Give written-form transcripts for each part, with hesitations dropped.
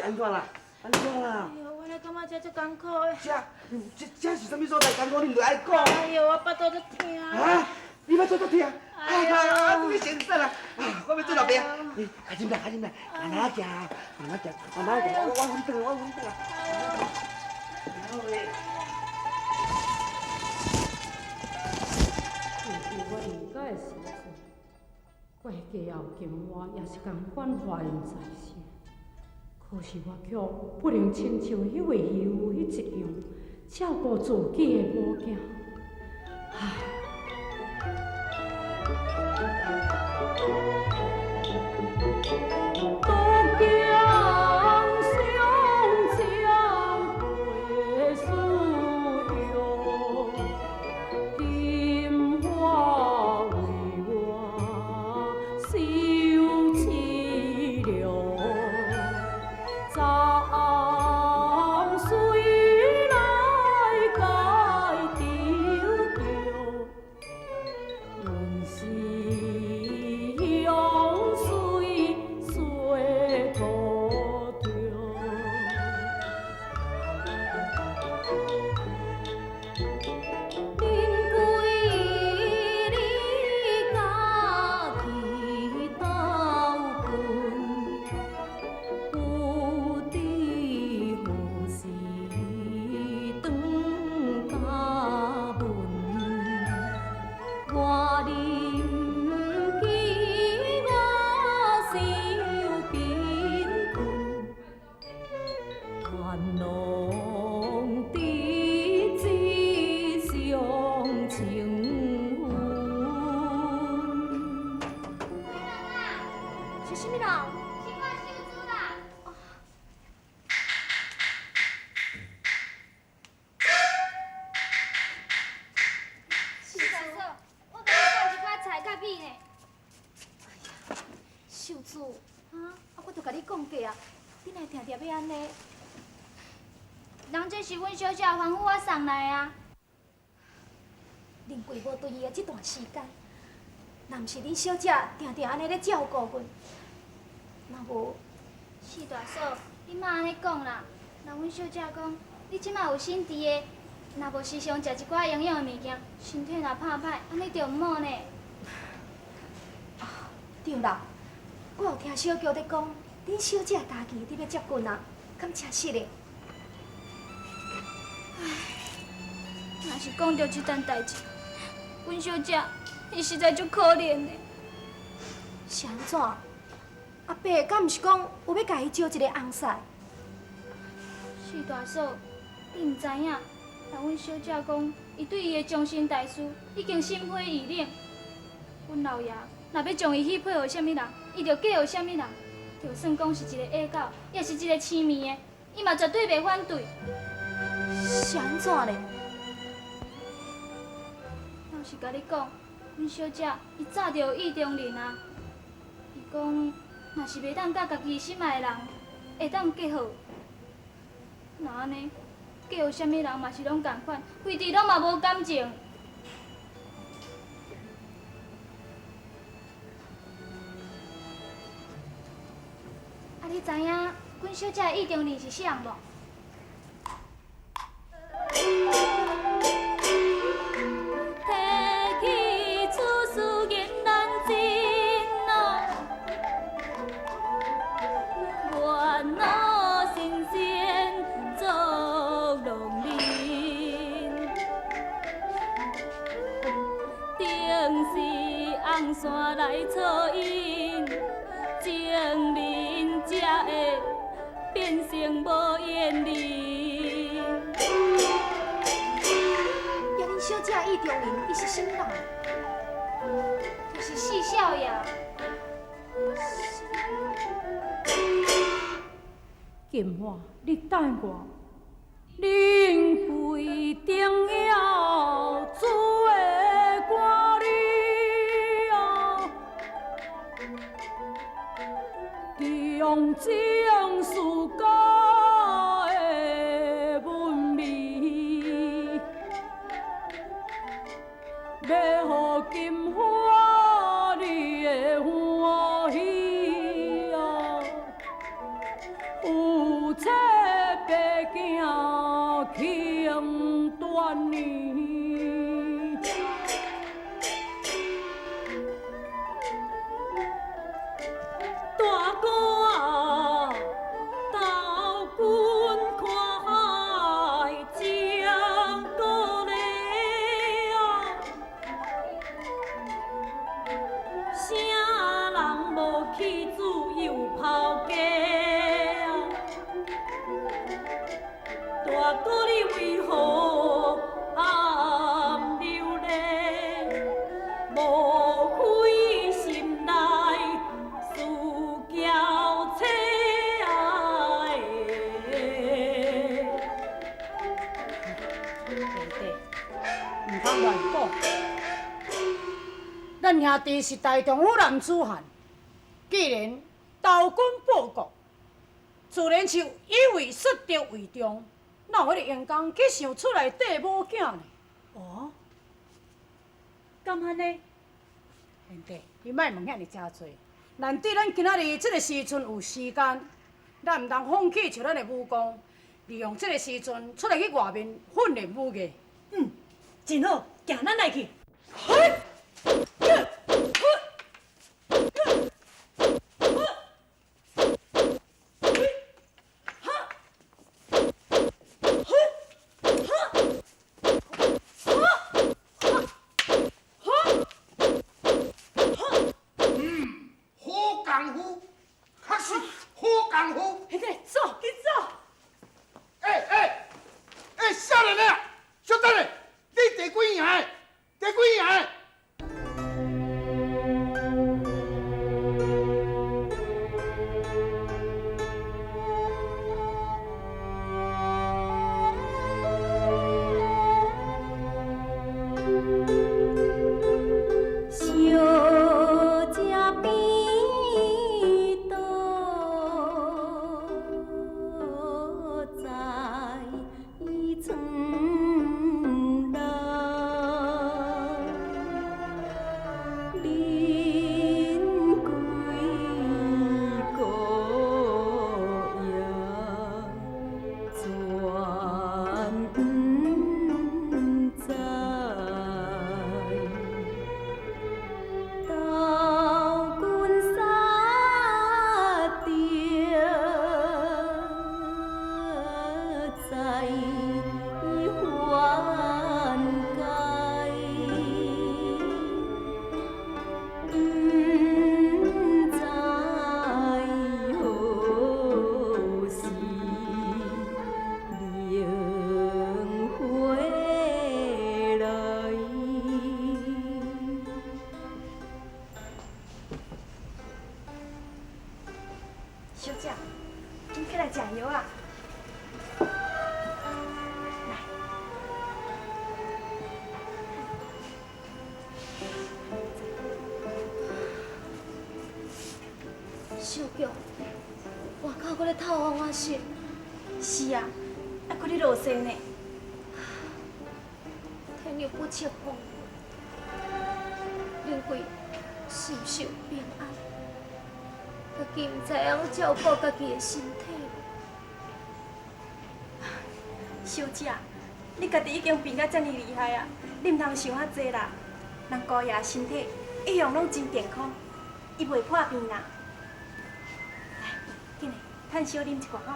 按怎啦？按怎啦？哎哟，我咧感覺這足艱苦的。這這這是啥物所在艱苦？你毋著愛講。哎哟，我腹肚足疼。啊！你腹肚足疼？哎呀，你先生啊！啊，我欲做老爸啊！你較入來，較入來，慢慢行，慢慢行，慢慢行。我扶你轉來，我扶你轉來。我離開的時陣，過家後金花也是仝款懷孕在身，可是我卻不能親像彼位漁夫彼一樣照顧自己的某囝。唉。獨行雙槳過水域，金花為我收凄涼，昨暗誰來解丟掉？阮是用水洗土著。恁规日家去斗困，不知何时转家门。我啉起我伤贫困，牵弄伫一双情分。是啥物人？是我秀珠啦。四大嫂，我共你送一寡菜佮米呢。秀珠，啊，我都共你講過啊，你哪會定定欲按呢？人這是阮小姐吩咐我送來啊。林桂無對伊的這段時間，若毋是恁小姐定定按呢咧照顧阮，若無四大嫂，你莫按呢講啦。人阮小姐講，你這馬有新治的，若無時常食一寡營養的物件，身體若拍歹，按呢就毋好呢。對啦，我有聽小嬌咧講，恁小姐家己佇咧接近啊，敢誠實的？若是講著這件代誌，阮小姐伊實在足可憐的。是按怎？阿伯敢毋是講有欲共伊招一个翁婿？四大嫂，你毋知影，人阮小姐講，伊對伊的終身大事已經心灰意冷。阮老爺若欲將伊許配予啥物人，伊就嫁予啥物人。就算講是一个野狗，抑是一个痴迷的，伊嘛絕對袂反對。是按怎咧？老實共你講，阮小姐伊早就有意中人啊。伊講，若是袂當佮家己心愛的人會當結好，若按呢，嫁予啥物人嘛是攏仝款，非佇攏嘛無感情。啊，你知影阮小姐的意中人是啥人無？提起此事言難盡咯，願老神仙作農民，定是紅線來錯因，情人才會變成無緣人。呀，恁小姐意中人，伊是啥物人？就是四少爺。金花，你等我，恁規定要煮的歌哩哦，用情思家的文味，欲予金花你會歡喜哦。有弟，毋通亂講。咱兄弟是大丈夫男子漢，既然投軍報國，自然是以為失德為重，哪有彼個閒工去想出來綴某囝呢？哦，敢按呢？賢弟，你莫問遐爾遮濟。難得咱今仔日這个時陣有時間，咱毋通放棄像咱的武功，利用這个時陣出來去外面訓練武藝。嗯，真好，行，咱來去。好功夫，確實好功夫。兄弟，走，緊走。欸，少年的，小等下，你第幾名？第幾名？小姐變倒在床內，恁幾個也全不知。投軍殺著在冤界，不知何時能回來。小姐，緊起來食藥啊！來，小玉，外口閣咧透汪汪湿。是啊，还閣咧落雪呢。天有不測風雲，恁貴是毋是有平安？家己毋知影照顧家己的身體。小姐，你家己已經病甲遮爾厲害啊，你毋通想遐濟啦。人姑爺身體一向攏真健康，伊袂破病啦。來，緊來，趁燒啉一寡吼。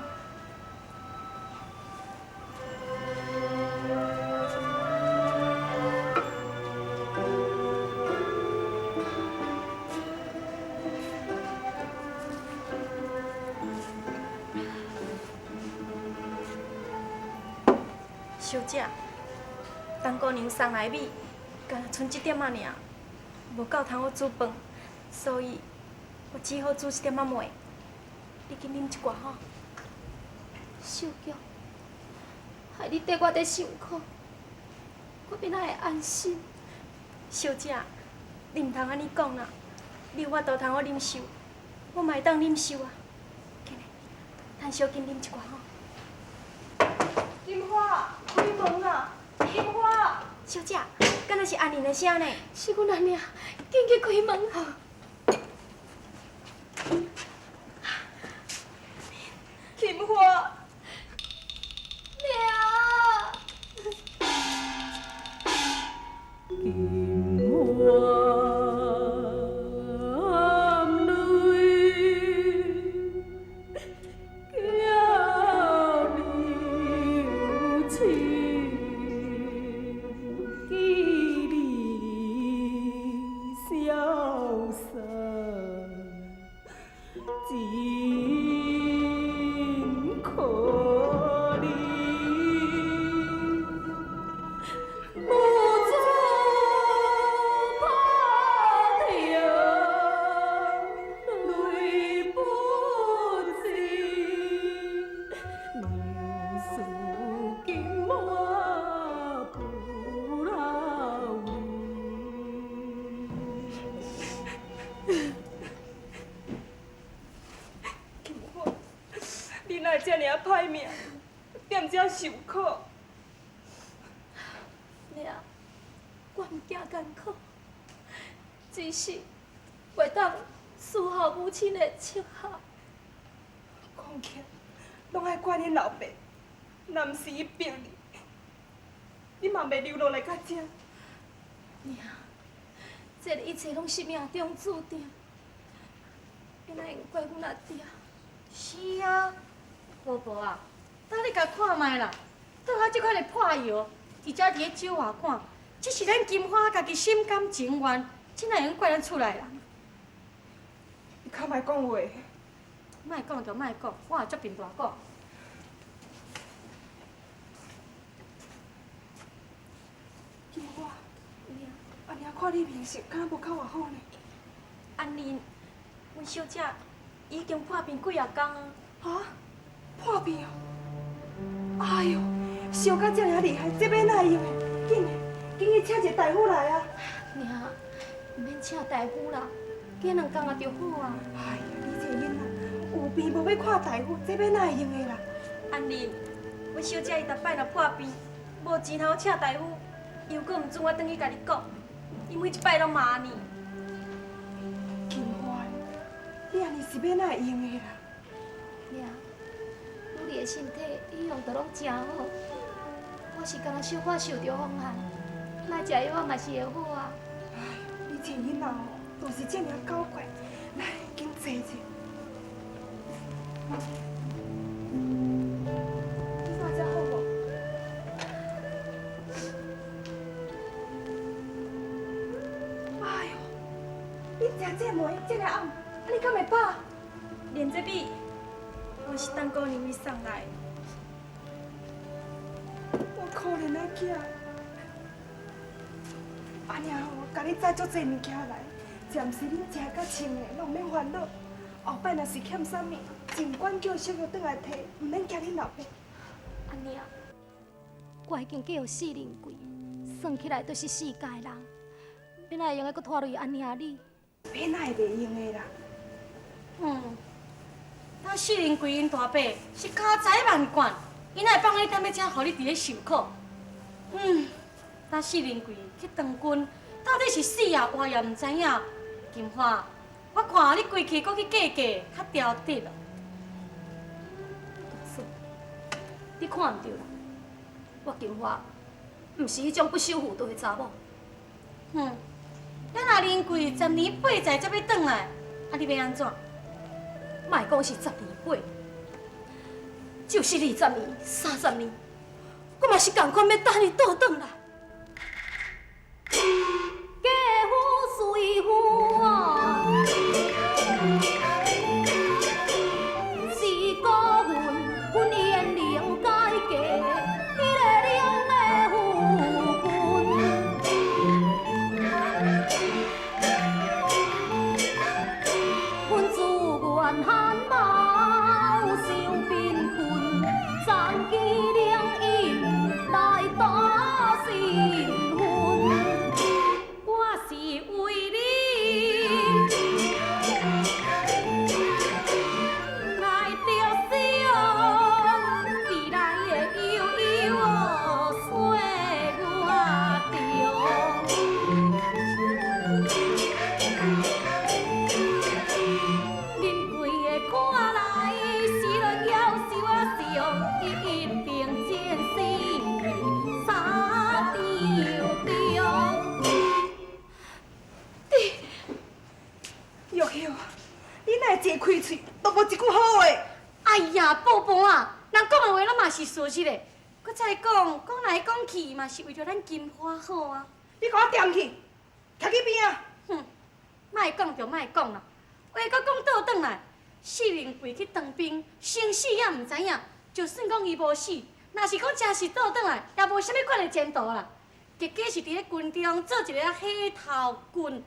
小姐，陳姑娘送來米，敢若賰這點仔爾，無夠通好煮飯，所以我只好煮這點仔糜。你緊啉一寡吼。小玉，害你綴我佇受苦，我變哪會安心？小姐，你毋通按呢講啦，你有法度通好忍受，我嘛會當忍受啊。緊來，趁小緊啉一寡吼。金花，開門啊！金花，小姐，敢若是阿玲的聲呢？是阮阿娘，緊去開門。金花，娘。金碗淚，叫娘親，記你消散，真可憐。母子拍疼，淚不止，娘思金碗。命，踮遮受苦。娘，我毋惊艰苦，只是袂当侍候母亲的称号。讲起来，拢爱怪恁老爸，若毋是伊逼你，你嘛袂留落来到遮。娘，这一切拢是命中注定，你哪会怪阮阿爹？是啊，婆婆啊，等你共看觅啦，倒下这款的破药，伫遮伫咧酒外馆，这是咱金花家己心甘情愿，这哪会用怪咱厝内人？你较莫讲话。莫讲就莫讲，我也足贫大讲。金花，阿娘看你面色，敢若无较偌好呢？安妮，阮小姐已经破病几仔工啊！哈？破病哦！哎哟，烧甲遮尔厉害，这欲哪会用的？紧的，紧去请一个大夫来啊！娘，毋免请大夫啦，过两工啊就好啊。哎呀，你这个囡仔，有病无欲看大夫，这欲哪会用的啦？安妮，阮小姐伊逐摆若破病，无钱通请大夫，伊又阁毋准我转去共你讲，伊每一摆拢嘛按呢。金花，你按呢是欲哪会用的啦？娘，女儿的身体一向都拢真好，我是敢若小可受著风寒，莫食药嘛是会好啊。哎，你这囡仔哦，就是这尔狡怪。来，紧坐者。你看这好无？哎呦，你食这糜这尔暗，啊你敢会饱？连这米，我是等姑娘你送来。我可怜的囝，阿娘吼，共你载足济物件来，暂时恁食甲穿的拢毋免烦恼。后摆若是欠啥物，尽管叫小玉转来提，毋免惊恁老爸。阿娘，我已经嫁予四邻贵，算起来都是四家人，欲哪会用得阁拖累阿娘你？欲哪会袂用的啦？嗯，咱四邻贵𪜶大伯是家财万贯，伊哪会放你踮咧遮，予你伫咧受苦？嗯，咱四邻贵去当军，到底是死也活也毋知影。金花，我看你规气阁去嫁嫁，较调得啦。大嫂，你看毋对啦，我金花毋是彼种不守妇道的查某。哼，咱阿林贵十年八载才欲转来，啊，你欲按怎？莫讲是十年八，就是20年、30年，我嘛是仝款欲等伊倒转来。嫁夫随夫啊，是孤魂，阮年龄该嫁彼个冷的夫君。阮自愿汉谋受贫困，残机灵因来担身份。我是为你来着想，未来的悠悠岁月长。恁规个看来是论夭寿啊相，伊一定战死沙场中。玉秀，你哪会一开喙都无一句好话？哎呀，宝宝啊，人讲的话拢嘛是事实的。阁再讲，讲来讲去嘛是为著咱金花好啊。你共我踮去，徛去边仔。哼，莫讲就莫讲啦，话阁讲倒转来，四邻贵去当兵，生死也毋知影。就算讲伊无死，若是讲真是倒转来，也无啥物款的前途啦。结果是伫咧军中做一个黑头军，